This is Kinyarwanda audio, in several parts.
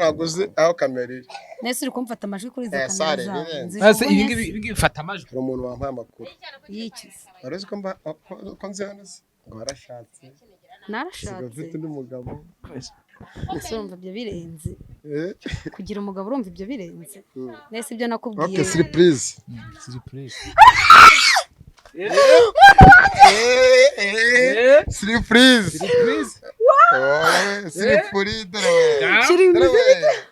Ntabwo uzi aho kamera iri. Nese uri kumfata amajwi kuri izo Eh, kamera sare, zawe? birenze. Ese ibi Nzikugunye. ngibi bifata amajwi. Hari umuntu wampaye amakuru. Yikize. Wari uzi ko mba ko nzi hano se ngo warashatse, usigaye Narashatse. ufite undi mugabo. Ese urumva ibyo birenze? Eh? Kugira umugabo, urumva ibyo birenze? Nese ibyo nakubwiye? Okay, surprise. Surprise. Surprise. Surprise. Wowe surprise, dore we. Kiri. Dore we.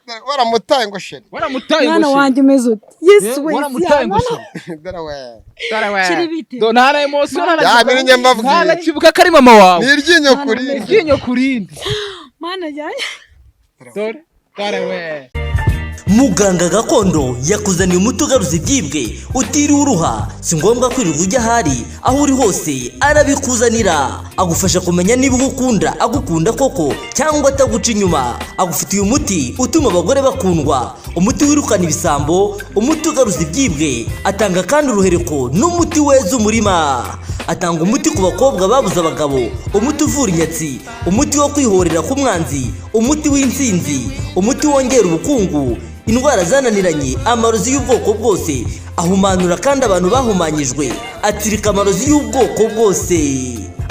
Dore, waramutaye ngo chéri. Waramutaye ngo Mwana chéri. wanjye, umeze ute? Yesu we! Waramutaye ngo chéri. Dore we. Kiri bite? Do nta na emotion, nta na Ya bintu njye mbabwiye. nta na kibuka ko ari mama wawe. Ni iryinyo kuri Iryinyo ku rindi. Mana yanjye! Dore, dore we. Muganga gakondo yakuzaniye umuti ugaruza ibyibwe utiriwe uruha. Si ngombwa kwirirwa ujya ahari, aho uri hose arabikuzanira. Agufasha kumenya niba ugukunda, agukunda koko cyangwa ataguca inyuma. Agufitiye umuti utuma abagore bakundwa, umuti wirukana ibisambo, umuti ugaruza ibyibwe. Atanga kandi uruhereko n'umuti weza umurima. Atanga umuti ku bakobwa babuze abagabo, umuti uvura inyatsi, umuti wo kwihorera ku mwanzi, umuti w'intsinzi, umuti wongera ubukungu, indwara zananiranye, amarozi y'ubwoko bwose. Ahumanura kandi abantu bahumanyijwe, atsirika amarozi y'ubwoko bwose,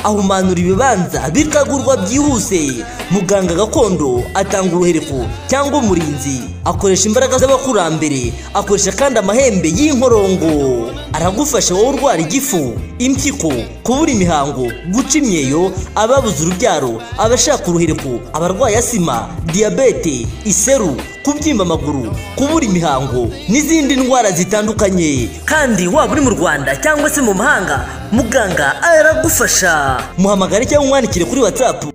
ahumanura ibibanza bikagurwa byihuse. Muganga gakondo atanga uruhereko cyangwa umurinzi, akoresha imbaraga z'abakurambere, akoresha kandi amahembe y'inkorongo. Aragufasha wowe urwara igifu, impyiko, kubura imihango, guca imyeyo, ababuze urubyaro, abashaka uruhereko, abarwaye asima, diyabete, iseru, kubyimba amaguru, kubura imihango n'izindi ndwara zitandukanye. Kandi waba uri mu Rwanda cyangwa se mu mahanga, muganga aragufasha. Muhamagare cyangwa umwandikire kuri WhatsApp.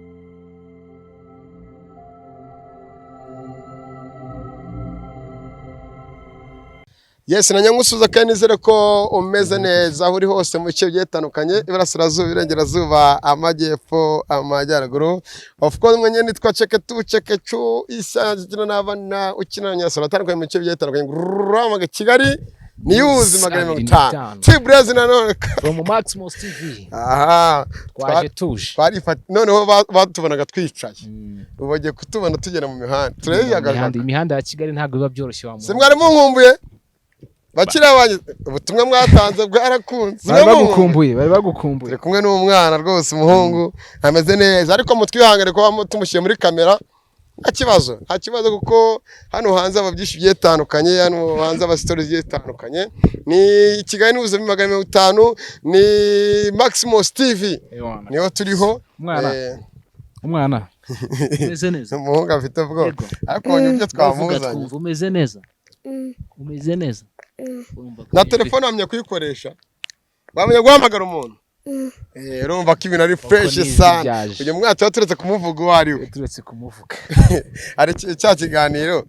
Yes, na nyamusuza kandi nizere ko umeze neza aho uri hose mu bice bigiye bitandukanye, iburasirazuba, iburengerazuba, amajyepfo, amajyaruguru. Of course, mwenye nitwa Cheke tu Cheke chu isa ukina n'abana, ukina na nyasoro atandukanye mu bice bigiye bitandukanye. Ramaga Kigali News 550. Tibrez nanone. From Maximus TV. Aha. Twaje tuje. Twarifata noneho batubonaga twicaye. Ubu bagiye kutubona tugera mu mihanda. Turayiyagaje. Imihanda ya Kigali ntabwo biba byoroshye wa Si muntu. mwari munkumbuye? Bakiriya banjye, ubutumwa mwatanze bwarakunze. Bari bagukumbuye, bari bagukumbuye. Turi kumwe n'umwana rwose, umuhungu ameze neza, ariko mutwihangane kuba tumushyire muri kamera, nta kibazo, nta kibazo, kuko hano hanze haba byinshi bigiye bitandukanye, hano hanze haba stories zigiye zitandukanye. Ni Kigali n'ubuzima 550, ni Maximus TV. Ewana. Niho turiho. Umwana. Umwana Umeze neza? Umuhungu afite ubwoba. Yego. Ariko ubonye ibyo Uravuga twamuzanye. twumva. Umeze neza, umeze neza. Urumva ko Na telefone wamenya kuyikoresha, wamenya guhamagara umuntu. Urumva ko ibintu ari fresh n'ijwi sana. ryaje. Uyu mwana tuba turetse kumuvuga uwo ari we. Turetse kumuvuga. Hari cya kiganiro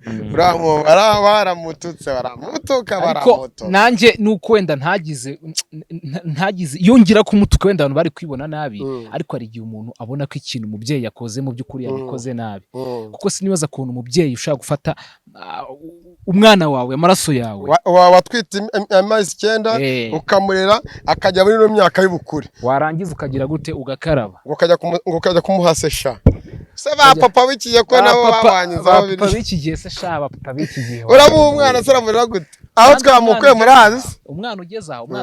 baramututse, baramutuka, Ariko baramutuka. nanjye nuko wenda ntagize yongera kumutuka, wenda abantu bari kwibona nabi. Ariko hari igihe umuntu abona ko ikintu umubyeyi yakoze mu by'ukuri yabikoze nabi, kuko sinibaza ukuntu umubyeyi ushobora gufata umwana wawe, amaraso yawe, Watwite amezi 9, ukamurera akajya muri ino myaka y'ubukure, warangiza ukagira gute? Ugakaraba. Ngo ukajya kumuhasesha se ba papa w'ikigihe ko nabo babanye Ba nzabo papa biri. b'iki gihe se sha, ba papa b'iki gihe. Uramuha umwana se, uramurera gute aho Kandi twamukuye? Murazi se? Umwana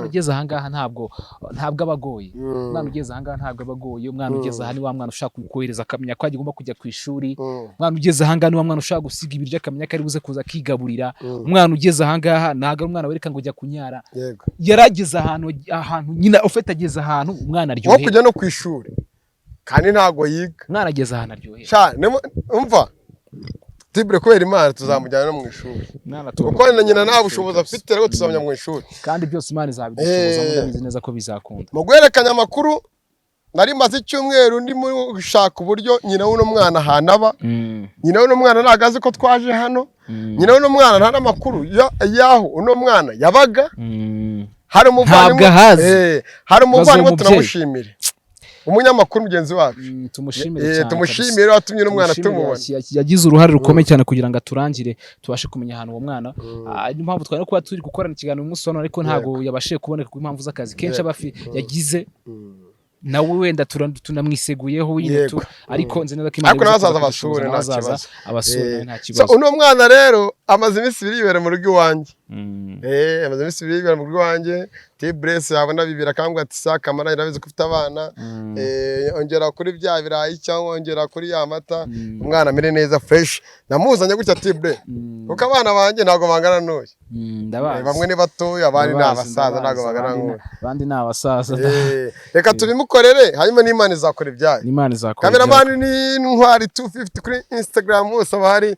ugeze aha ngaha ntabwo aba agoye. Umwana ugeze aha ngaha ntabwo aba agoye. Umwana ugeze aha ni wa mwana ushaka kohereza akamenya ko agomba kujya ku ishuri. Umwana ugeze aha ngaha ni wa mwana ushaka gusiga ibiryo akamenya ko ari buze kuza akigaburira. Umwana ugeze aha ngaha ntabwo ari umwana wereka ngo ujya kunyara. Yarageze ahantu nyina ufite, ageze ahantu umwana Nko aryohera. kujya no ku ishuri kandi ntabwo yiga. Umwana ageze ahantu aryohera. Sha, umva tibure, kubera Imana tuzamujyana no mu ishuri, Umwana tugomba kuko na nyina kumujyana nta mu ishuri bushobozi kabisa. afite, ariko tuzamujya mu ishuri. Kandi byose Imana izabidushoboza, ndabizi neza ko bizakunda. Mu guhererekanya amakuru, nari maze icyumweru ndimo gushaka uburyo nyina w'uno mwana ahantu aba. Nyina w'uno mwana ntabwo azi ko twaje hano. Nyina w'uno mwana nta n'amakuru y'aho uno mwana yabaga. Hari umuvandimwe Ntabwo ahazi. Hari umuvandimwe, umubyeyi. tunamushimire, umunyamakuru mugenzi wacu. Tumushimire cyane. Tumushimire watumye uno mwana Tumushimire, tumubona. Yagize uruhare rukomeye cyane kugira ngo aturangire tubashe kumenya ahantu uwo mwana. Niyo mpamvu twari no kuba turi gukorana ikiganiro umunsi wa none, ariko ntabwo yabashije kuboneka ku mpamvu z'akazi kenshi aba yagize. Nawe wenda tunamwiseguyeho nyine Yego. ariko nzi neza ko Imana Ariko nawe ibuze azaza kuza kudushoboza, abasure, nawe nta azaza kibazo. abasure, nta So, kibazo. uno mwana rero amaze iminsi 2 yibera mu rugo iwanjye. Amaze iminsi 2 yibera mu rugo iwanjye. T-Bless yabona bibiri akambwira ati sa kamara irabizi ko ufite abana. Ongera kuri bya birayi cyangwa ongera kuri ya mata. Umwana amere neza fresh. Namuzanye gutya T-Bless. Kuko abana banjye ntabwo bangana n'uyu. Ndabazi. Bamwe ni batoya, abandi ni Ndabazi, abasaza, ntabwo ndabazi, bangana n'uyu. Abandi ni abasaza. Reka tubimukorere hanyuma n'Imana izakora ibyayo. N'Imana izakora ibyayo. Cameraman ni Ntwari 250 kuri Instagram hose aba hari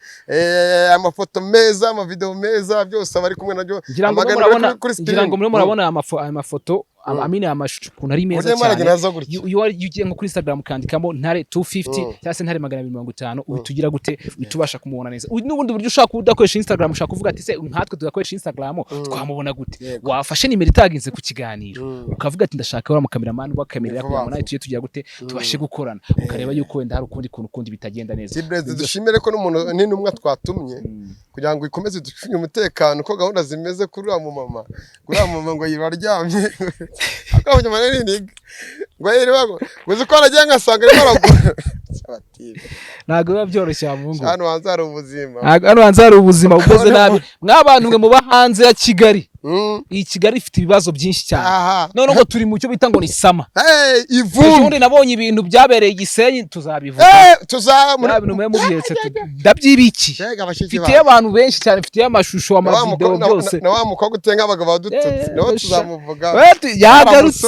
amafoto meza, amavideo meza, byose aba ari kumwe nabyo. Ngira ngo Amagambo murabona, kuri screen. ngira ngo murimo murabona aya mafoto, amine amashusho ukuntu ari meza Uburyo cyane. aragenda aza gutya. Iyo ugiye nko kuri Instagram ukandikamo Ntare 250 cyangwa se Ntare 250, uhita ugira gute, uhita ubasha kumubona neza. N'ubundi buryo ushaka kudakoresha Instagram, ushaka kuvuga ati se nkatwe tudakoresha Instagram twamubona gute? Wafashe nimero itaginze ku kiganiro ukavuga ati ndashaka uriya mukameramani wa kamera Vuba kugira ngo nawe vuba. tujye tugira gute tubashe gukorana, ukareba yuko wenda hari ukundi kuntu kundi bitagenda neza. T-Bless, dushimire ko n'umuntu n'intumwa twatumye kugira ngo ikomeze ducunge umutekano uko gahunda zimeze kuri uriya mumama, kuri uriya mumama ngo yiba aryamye akabonye manini niga ngo yiriba ngo uzi ko aragiye ngasanga arimo aragura. Ntabwo biba byoroshye wa muhungu. Hano hanze hari ubuzima. Ntabwo hano hanze hari ubuzima bumeze nabi. Mwabantu mwe muba hanze ya Kigali. Iyi Kigali ifite ibibazo byinshi cyane. None ngo turi mu cyo bita ngo ni sama. Hey, Ejo ivumbi. bundi nabonye ibintu byabereye i Gisenyi, tuzabivuga. Tuzamura. Bya bintu mwe mubyetse ndabyibikiye. Mbega abashiki Mfitiye bacu. abantu benshi cyane, mfitiye amashusho, amavideo byose. Na wa mukobwa utenga abagabo badututse, nawe tuzamuvuga. Yagarutse.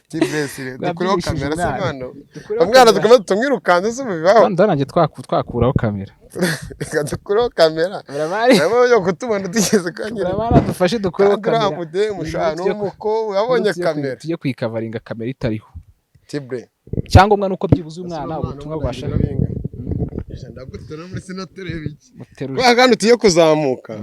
T-Bless, dukureho Bwabyibishije kamera se umwana. mwana. Dukureho Umwana kamera. dukomeze tumwirukanze se bibaho. Ndanange twakuraho kamera. Reka dukureho kamera. Nabo yo kutubona tugeze kwa nyiri. Kameramani adufashe dukureho Kandi uriya kamera. mudemu sha n'umukobwa yabonye kamera. Tujye kuyikavaringa kamera itariho. T-Bless. Icyangombwa nuko byibuze umwana ubutumwa bubasha Ndagutera muri sinatureba iki. muterura. Kwa kandi tugiye kuzamuka.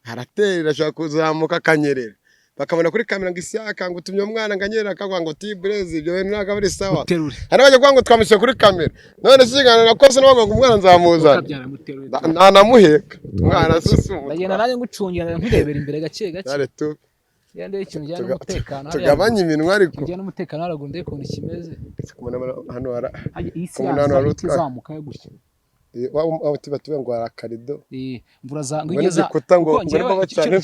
Haratera ashaka kuzamuka akanyerera. Bakabona kuri kamera ngo isiyaka ngo utumye umwana ngo anyerera akagwa ngo T-Bless ibyo bintu ntabwo ari sawa. Muterure. Hari abajya kuvuga ngo twamushyira kuri kamera. None se ikiganiro nakoze n'abavuga ngo umwana nzamuzana. Ukabyara muterure. Ntanamuheka. Umwana se si umutwaro. Ndagenda nanjye ngucungira nkurebera imbere gake gake. Dore tu Yende ikintu kijyanye n'umutekano hariya. tugabanye iminwa ariko. Kijyanye n'umutekano haraguru ndebe ukuntu kimeze. Hano hara Hajya iyi si Ku munani wari yaza utwaye. izamuka yo gutya. Wa tuba tuba ngo hari akarido. Imvura za ngo Ngo igeza n'igikuta ngo- kuko ngo njyewe nibo bacana.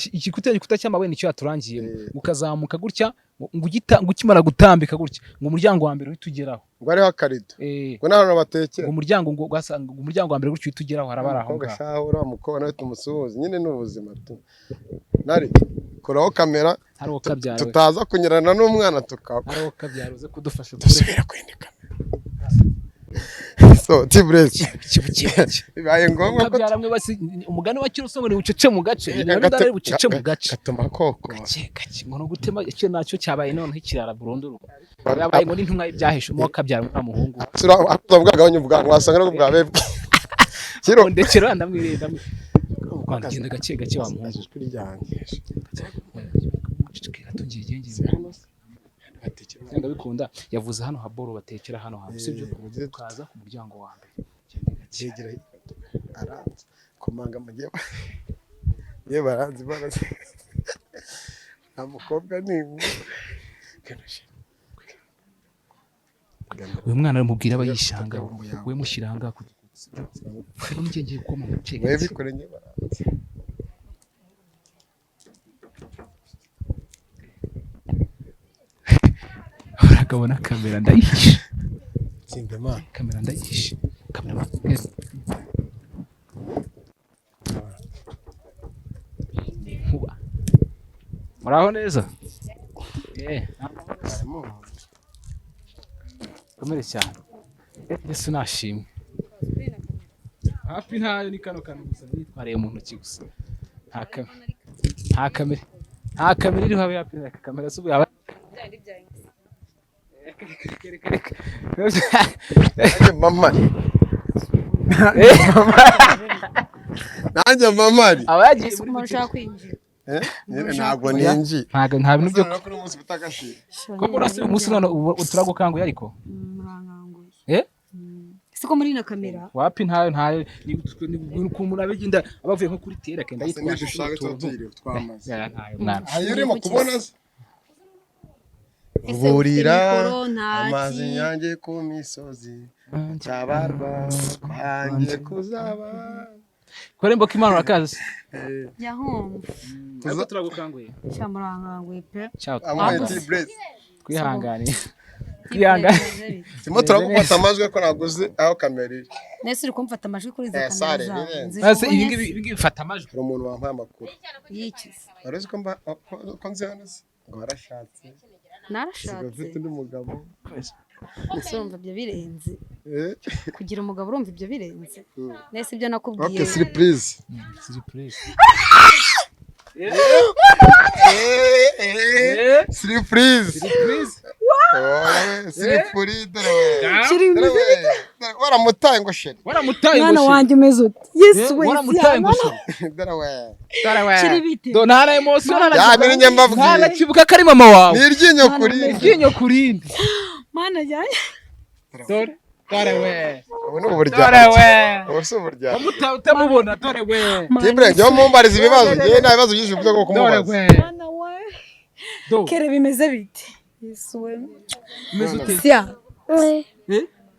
igikuta cy'amabuye nicyo yaturangiyemo. Ukazamuka gutya ngo ngo ukimara gutambika gutya ngo umuryango wa mbere uhita ugeraho. Ngo hariho akarido. Eh, Ngo n'ahantu batekera. ngo umuryango ngo ugasanga ngo umuryango wa mbere gutya uhita ugeraho haraba ari aho Umukobwa ngaho. shaho uriya mukobwa nawe tumusuhuze nyine ni ubuzima tu. Nari kuraho kamera Hari uwo kabyara we. tutaza kunyurana n'umwana tukagwa. Hari uwo kabyara uze kudufasha ukure. Dusubira ku yindi kamera. So T-Bless bibaye ngombwa ko Kabyara mwe basi umugani wa Kiruso ngo ni bucece mu gace. Ni nabyo bucece mu gace. gatuma koko. Gake gake ngo no gutema icyo nacyo cyabaye noneho ikirara burundu. Yabaye ngo n'intumwa y'ibyahishe umwe kabyara umwana muhungu. Sura bwagabanya ubwanwa wasanga no bwa bebwe. Kiro Ndekera ndamwirinda. Rwanda genda gake gake wa muhungu. ijwi ryanjye. Cecekera tugiye ngiye. Ndabikunda yavuze hano haboro batekera hano hantu sibyo ukaza ku muryango wa mbere. Genda gake. Yegera aranze komanga mugiye ye baranzi baranzi nta mukobwa ni Uyu mwana aramubwira aba yishanga we mushyira ahangaha ku gikuta sibyo. Ngiye ngiye koma gake we gake. bikore nye baranzi Uragabona kamera ndayihishe. tsinda man Kamera ndayihishe. Kamera nkuba. Muraho neza? Komere cyane. Yesu nashimwe. Hafi ntayo ni kano kantu gusa nitwariye mu ntoki gusa. Nta kamera. Nta kamera. Nta kamera iriho habe hafi nta kamera se ubu yaba. Reka. nanjye mamari nanjye mamari Aba yagiye Ese muri umuntu ushaka kwinjira. Ntabwo ninjiye ntabwo nta bintu byo kuri umunsi utagashira ko murasi umunsi none ubu turagukanguye ariko Murankanguye. eh Siko muri na kamera. Wapi ntayo ntayo ni ukuntu abigenda abavuye nko kuri tera kenda yitwaje ushaka tuba tuyiriwe twamaze Ya, ntayo mwana ayo urimo kubona se Ese ufite Burira mikoro, nta amazi ki. yanjye ku misozi, tabarwa kwanjye kuzaba. Korembo k'Imana urakazi. Yahumva. Ariko turagukanguye. Cyamuranganguye pe. Ciao. Amuhaye tea break. Twihangane. Twihangane. Turimo turagufata amajwi ariko ntabwo uzi aho kamera iri. Nese uri kumfata amajwi kuri izo Eh, kamera sare, zawe? birenze. Ese ibi ngibi, ibi ngibi bifata amajwi. Hari umuntu wampaye amakuru. Yikize. Wari uzi ko ko nzi hano se? Ngo warashatse. Usigaye Narashatse. ufite undi mugabo. Ese urumva ibyo birenze? Eh? Kugira umugabo, urumva ibyo birenze? Nese ibyo nakubwiye. Okay, surprise. Surprise. Surprise. Surprise. Oh, surprise, dore we. Dore we. Dore, waramutaye ngo chéri. Waramutaye ngo Mwana chéri. wanjye, umeze ute? Yesu we! Waramutaye ngo chéri. Dore we. Dore we. Chéri, bite? Do nta na emotion, nta na Ya biri njye mbabwiye. nta na kibuka ko ari mama wawe. Ni iryinyo ku rindi. Iryinyo ku rindi. Mana yanjye! Dore. Dore we. Ubu ni Dore uburyarya. we. Ubu si uburyarya. Utamubona, dore we. Tibre, njyewe mumbariza ibibazo. Njyewe nta bibazo byinshi byo Dore kumubaza. we. Mana we! Do. Kere, bimeze bite? Yesu we! Umeze ute? Siya.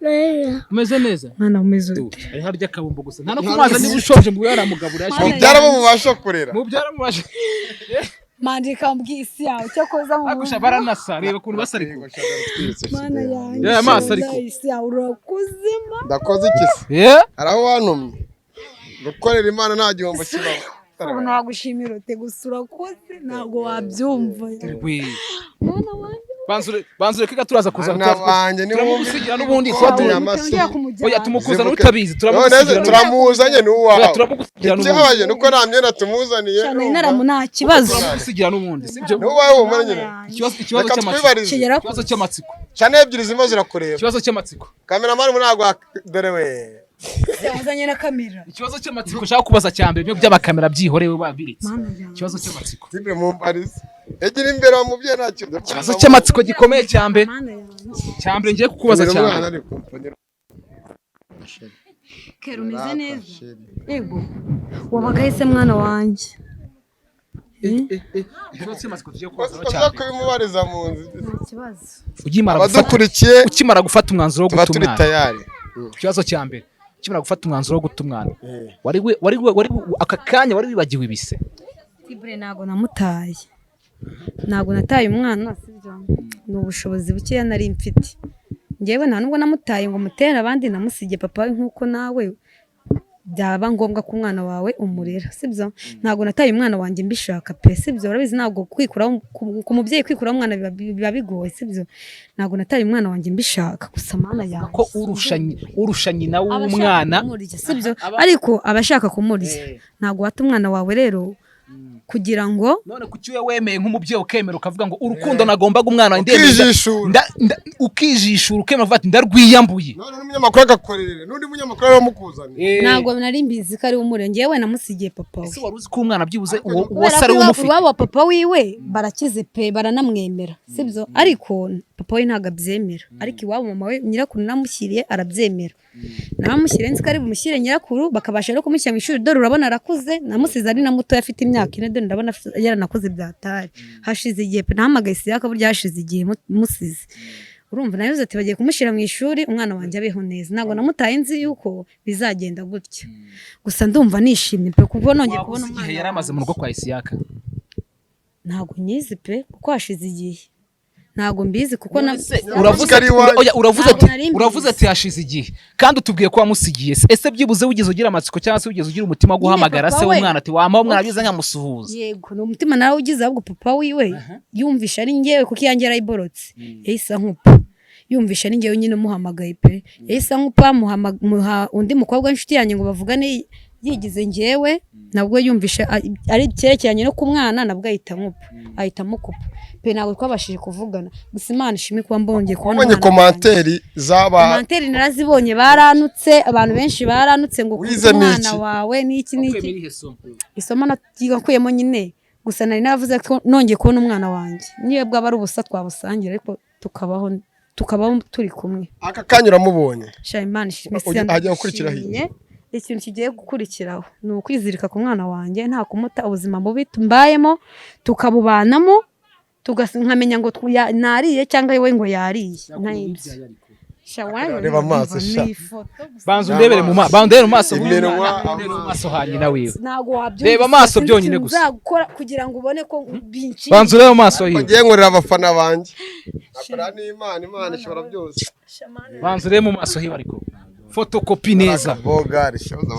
Eh? Umeze neza. Mwana, umeze ute? Ari harya akabumbo gusa. Nta no kumubaza niba ushonje ngo yaramugabura yashonje. Mubyara bo mubasha kurera. Mubyara mubasha. Mandika mbwiye isi yawe icyo koza mu Agusha baranasa, reba ukuntu basa ariko. Mana yanjye! Yeah, amaso ariko. Isi yawe, urakozema. Ndakoze iki se? Eh? Hari aho wantumye. Gukorera Imana nta gihombo kibaho. Ubu nagushimira ute? Gusa urakoze, ntabwo wabyumva. We. Mwana wanjye! Banzure, banzure kiga, turaza kuza. Mwana wanjye, ni wowe. Turamugusigira n'ubundi. Ko Tuba amasi. Ngiye kumujyana. Oya, tumukuzana utabizi, None se turamugusigira n'ubundi. turamuzanye ni Oya, uwawe. turamugusigira n'ubundi. Ikibabaje ni uko nta myenda tumuzaniye. Cyane naramu, nta kibazo. Turamugusigira n'ubundi, sibyo? Ni uwawe wumva nyine. Ikibazo Reka cy'amatsiko. twibarize. Kigera. Ikibazo cy'amatsiko. Cana ebyiri zirimo zirakureba. Ikibazo cy'amatsiko. Kameramani ntabwo dore we. Yazanye na kamera. Ikibazo cy'amatsiko ushaka kubaza cya mbere, byo by'abakamera byihorewe babiritse. Mana yanjye! Ikibazo cy'amatsiko. Tibre, mumbarize. Egira imbere wa mubyeyi, nta kintu. Ikibazo cy'amatsiko gikomeye cya mbere. Mana yanjye! Cya mbere ngiye kukubaza Pfunyira cya umwana mbere. ariko, pfunyira. Kera, umeze neza? Chéri. Yego, wabaga ese mwana wanjye? Ikibazo cy'amatsiko tugiye kubaza cya Uza mbere. kubimubariza mu nzu. Nta kibazo. Ukimara gufata Abadukurikiye ukimara gufata umwanzuro wo tuba guta turi umwana. tayari. Ikibazo cya mbere. Ukimara gufata umwanzuro wo guta umwana. Wari aka kanya wari wibagiwe ibise. Tibre, ntabwo namutaye, ntabwo nataye umwana, sibyo? Ni ubushobozi bukeya nari mfite njyewe. Nta nubwo namutaye ngo mutere abandi, namusige papa we, nk'uko nawe byaba ngombwa ko umwana wawe umurera, sibyo? Ntabwo nataye umwana wanjye mbishaka pe, sibyo? Urabizi, ntabwo kwikuraho ku mubyeyi, kwikuraho umwana biba bigoye, sibyo? Ntabwo nataye umwana wanjye mbishaka, gusa Mana yanjye! Ko urusha nyina Aba ashaka w'umwana kumurya, sibyo? Ariko aba ashaka kumurya. Ntabwo wata umwana wawe rero kugira ngo None kuki we wemeye nk'umubyeyi, ukemera ukavuga ngo urukundo nagombaga umwana wanjye ndemeza Ukijishura. Ukijishura, ukemera ukavuga ati ndarwiyambuye. None n'umunyamakuru agakorera n'undi munyamakuru aramukuzaniye. Ntabwo nari mbizi ko ari we umurenge. Njyewe namusigiye papa we. Ese wari uzi ko umwana byibuze uwo Kubera se ko ari we umufite? iwabo wa papa wiwe barakize pe, baranamwemera, sibyo? Ariko papa we ntabwo abyemera. Ariko iwabo mama we, nyirakuru namushyiriye, arabyemera. Namushyiriye nzi ko ari bumushyire nyirakuru, bakabasha no kumushyira mu ishuri. Dore urabona arakuze, namusize ari na mutoya, afite imyaka 4, dore ndabona yaranakuze byatari. Hashize igihe pe, nahamagaye Isiyaka, burya hashize igihe musize. Urumva nayo ati bagiye kumushyira mu ishuri, umwana wanjye abeho neza. Ntabwo namutaye nzi yuko bizagenda gutyo. Gusa ndumva nishimye pe, kuko nongeye Waba kubona uzi igihe umwana yari amaze mu rugo kwa Isiyaka? Ntabwo nyizi pe, kuko hashize igihe, ntabwo mbizi kuko na Uravuze Ko ari ati iwanyu. oya, uravuze Ntabwo ati nari mbizi. uravuze ati hashize igihe, kandi utubwiye ko wamusigiye se. Ese byibuze wigeze ugira amatsiko cyangwa se wigeze ugira umutima wo Nyine guhamagara papa se we. w'umwana ati wampaho umwana byiza nkamusuhuza? Yego, ni umutima nawe ugize. Ahubwo papa wiwe yumvisha ari njyewe, kuko iyanjye yarayiborotse, yahise ankupa. Yumvisha ari njyewe nyine umuhamagaye pe, yahise ankupa, muha undi mukobwa w'inshuti yanjye ngo bavugane yigize njyewe. Nabwo yumvisha ari icyerekeranye no ku mwana, nabwo ahita ankupa, ahita amukupa pe. Ntabwo twabashije kuvugana. Gusa Imana ishimwe kuba mbongeye kubona Wabonye umwana wanjye. commentaire z'aba Commentaire narazibonye, baranutse, abantu benshi baranutse ngo kuza Wizemo umwana iki? wawe n'iki n'iki. Irihe somo? Isomo nakuyemo nyine gusa nari naravuze ko nongeye kubona umwana wanjye, niyo bwaba ari ubusa twabusangira, ariko tukabaho turi kumwe. Aka kanya uramubonye. Sha, Imana ishimwe. Hajya gukurikiraho iki? Ndashimye. Ikintu kigiye gukurikiraho ni ukwizirika ku mwana wanjye, nta kumuta. Ubuzima bubi mbayemo tukabubanamo. Nkamenya ngo nariye cyangwa we ngo yariye. Ntayibyo. Reba amaso sha. Banza undebere mu maso, banza undebere mu maso Iminwa, undebere mu maso ha nyina wiwe. Ntabwo wabyumva. Reba amaso byonyine gusa. Nzagukora kugira ngo ubone ko binshimisha. Banza urebe mu maso yiwe. Ngiye nkorera abafana banjye. Akora n'Imana, Imana ishobora byose. Banza urebe mu maso hiwe ariko. Fotokopi neza. Bogari shaza.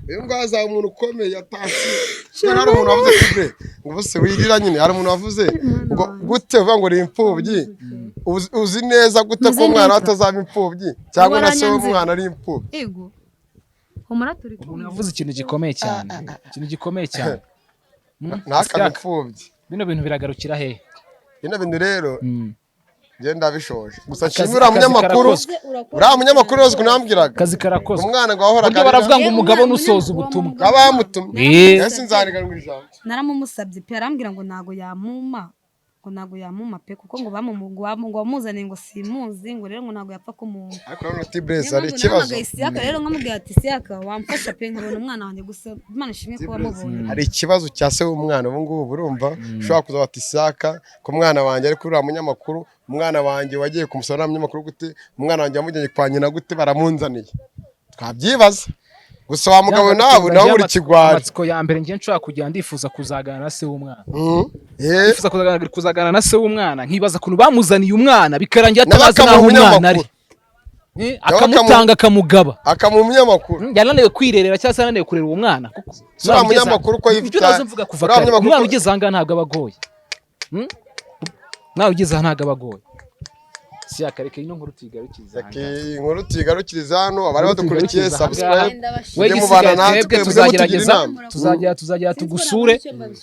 Uyu nguyu azaba umuntu ukomeye atasi. None hari umuntu wavuze ati ngo ubuse wirira nyine, hari umuntu wavuze ngo gute uvuga ngo uri imfubyi. Uzi neza gute ko umwana atazaba imfubyi cyangwa na se w'umwana ari imfubyi. Yego. Humura turi kumwe. Umuntu yavuze ikintu gikomeye cyane. Ikintu gikomeye cyane. Ntakabe imfubyi. Bino bintu biragarukira hehe? Bino bintu rero ngenda bishoje. Gusa nshimira umunyamakuru. Uriya munyamakuru rwose kunambwiraga. Akazi karakozwe. Umwana ngo wahoraga arira. Baravuga ngo umugabo nusoza ubutumwa. Abamutumye. Ese nzaniganwa ijambo. Naramumusabye pe, arambwira ngo ntago yamuma. Ngo ntago yamuma pe, kuko ngo bamuzaniye ngo simuzi, ngo rero ngo ntago yapfa kumumpa. Ariko urabona Tibrez ari ikibazo. Isiyaka rero nkamubwira ati Isiyaka wamfasha pe nkabona umwana wanjye, gusa Imana ishimwe ko wamubonye. Hari ikibazo cya se w'umwana ubu ngubu urumva ushobora kuza bati Isiyaka ko umwana wanjye ari kuri uriya munyamakuru, umwana wanjye wagiye kumusaba uriya munyamakuru gute, umwana wanjye wamujyanye kwa nyina gute, baramunzaniye. Twabyibaza. Gusa wa mugabo nawe nawe uri kigwari. Amatsiko ya mbere ngiye nshobora kujya ndifuza kuzaganira na se w'umwana. Ndifuza kuzaganira na se w'umwana, nkibaza kuntu bamuzaniye umwana bikarangira atabazi naho umwana ari. Akamutanga akamugaba. Akamuha umunyamakuru. Yananiwe kwirerera cyangwa se yananiwe kurera uwo mwana. Uriya munyamakuru ko yifite. Umwana ugeze aha ngaha ntabwo aba agoye. Umwana ugeze aha ntabwo aba agoye. Siyakareke ino nkuru tuyigarukiriza hano. Inkuru tuyigarukiriza hano, abari badukurikiye subscribe. We mubana natwe tuzagerageza, tuzagera tugusure,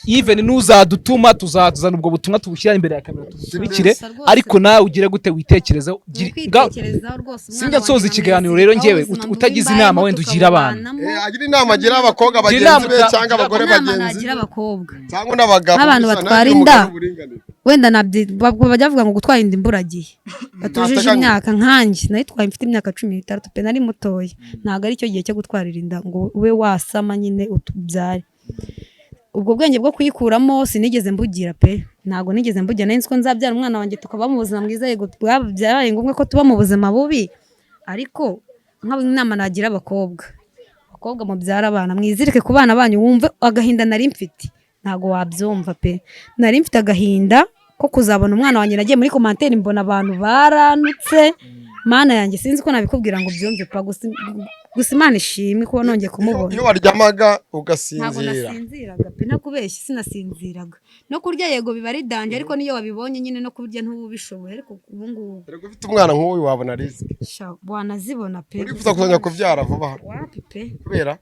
even nuzadutuma tuzazana ubwo butumwa tubushyira imbere ya kamera tugukurikire, ariko nawe ugire gute witekerezeho. Sinjya nsoza ikiganiro rero njyewe utagize inama wenda ugira abantu. Agira inama agira abakobwa bagenzi be cyangwa abagore bagenzi cyangwa n'abagabo n'abantu batwara inda. Wenda bajya bavuga ngo gutwara inda imburagihe batujije imyaka, nkanjye nayitwaye mfite imyaka 16 pe, nari mutoya, ntabwo ari cyo gihe cyo gutwarira inda ngo ube wasama nyine utubyare. Ubwo bwenge bwo kuyikuramo sinigeze mbugira pe, ntabwo nigeze mbugira. Nari nzi ko nzabyara umwana wanjye tukaba mu buzima bwiza, yego byabaye ngombwa ko tuba mu buzima bubi, ariko nk'inama nagira abakobwa, abakobwa mubyara abana mwizirike ku bana banyu, wumve agahinda nari mfite. Ntago wabyumva pe, nari mfite agahinda ko kuzabona umwana wanjye. Nagiye muri commentaire mbona abantu baranutse, mana yanjye sinzi ko nabikubwira ngo byumve pa, gusa Imana ishimwe kuba nongeye kumubona. Iyo waryamaga ugasinzira? Ntabwo nasinziraga pe, nakubeshye sinasinziraga. No kurya yego biba ari danje, ariko niyo wabibonye nyine no kurya ntubishoboye. Ariko ubu ngubu erega ufite umwana nk'uyu wabona risk, wanazibona pe. Urifuza kuzajya kubyara vuba? Wapi pe, kubera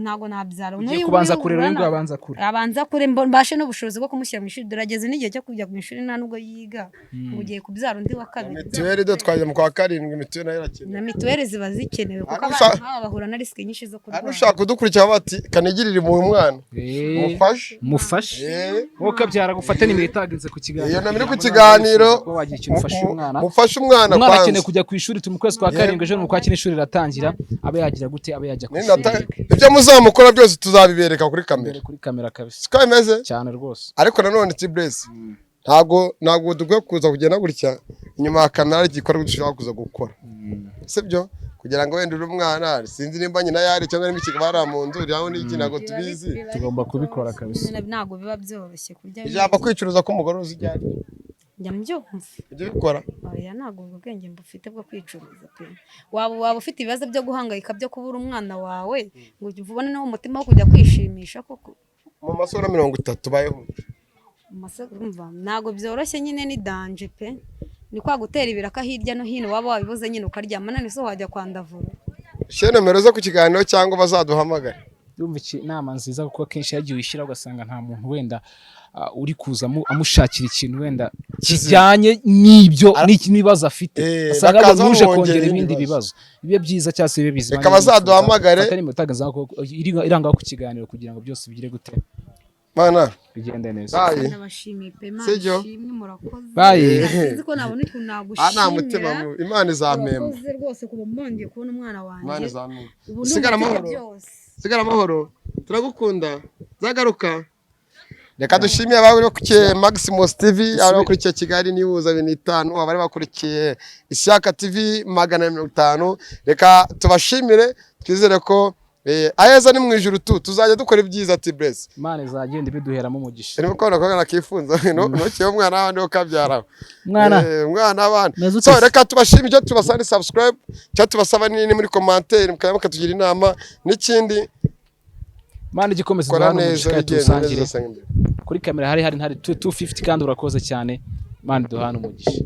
ntabwo nabyara. Ugiye kubanza kurera uyu nguyu abanza kure, abanza kure mbashe n'ubushobozi bwo kumushyira mu ishuri. Durageze n'igihe cyo kujya mu ishuri nta nubwo yiga, ngo ugiye kubyara undi wa kabiri. Mituweli do twajya mu kwa 7, mituweli nayo irakenewe. Na mituweli ziba zikenewe kuko abana bahura na risk nyinshi zo kurwara. Ushaka kudukurikira bati kanigirire mu mwana mufashe mufashe wowe kabyara gufata nimero itagenze ku kiganiro, iyo nomero ku kiganiro mufashe umwana. Umwana akeneye kujya ku ishuri, turi mu kwezi kwa 7, ejo mu kwa 9 ishuri riratangira, abe yagira gute, abe yajya ku ishuri. Ibyo muzamukora byose tuzabibereka kuri kamera, kuri kamera kabisa. Siko bimeze cyane rwose. Ariko nanone Tibrez ntabwo dukwiye kuza kugenda gutya inyuma ya kamera, ari igikorwa dushobora kuza gukora, sibyo? Kugira ngo wenda uri umwana sinzi nimba nyina yari cyangwa nimba ikibara mu nzu ryaho n'iki, ntabwo tubizi, tugomba kubikora kabisa. Ntabwo biba byoroshye kurya ijambo kwicuruza ko umugore uzi ijyanye njya mbyumva ibyo bikora. Oya ntabwo ubwo bwenge mbufite bwo kwicuruza pe. Waba ufite ibibazo byo guhangayika byo kubura umwana wawe ngo ubone no umutima wo kujya kwishimisha koko mu masura 30 bayeho. Ntabwo byoroshye nyine, ni danje pe. Ni kwa gutera ibiraka hirya no hino, waba wabibuze nyine ukaryama, none so wajya kwandavura. Share nomero zo ku kiganiro cyangwa bazaduhamagare. Ndumva iki inama nziza, kuko akenshi yagiye wishyira ugasanga nta muntu wenda uri kuza amushakira ikintu wenda kijyanye n'ibyo n'ibibazo afite, asanga muje kongera ibindi bibazo. Bibe byiza cyangwa se bibe bizima. Reka bazaduhamagare iranga ku kiganiro kugira ngo byose bigire gute Mana bigende neza. Ndabashimiye pe, Imana ishimwe, murakoze. Sinzi ko nabona ukuntu nagushimira. Imana izampemba. Murakoze rwose kuba mwongeye kubona umwana wanjye. Imana izampemba. Sigara amahoro. Sigara amahoro. Turagukunda. Zagaruka. Reka dushimire abari bakurikiye Maximus TV, abari bakurikiye Kigali News 25, abari bakurikiye Ishyaka TV 450. Reka tubashimire, twizere ko aheza ni mu ijuru, tu tuzajya dukora ibyiza. T-Bless. Imana izagenda ibiduheramo umugisha. Urimo kubona ko nakifunza ntukiye umwana w'abandi ukabyara. Mwana. Umwana w'abandi. Meze ute So se? reka tubashime. Icyo tubasaba ni subscribe, icyo tubasaba ni muri commentaire mukaba mukatugira inama n'ikindi. Imana igikomeza Kora iduhane neza, umugisha kandi bigenda neza, tuwusangire. usanga imbere. Kuri kamera hari 250, kandi urakoze cyane. Imana iduhane umugisha.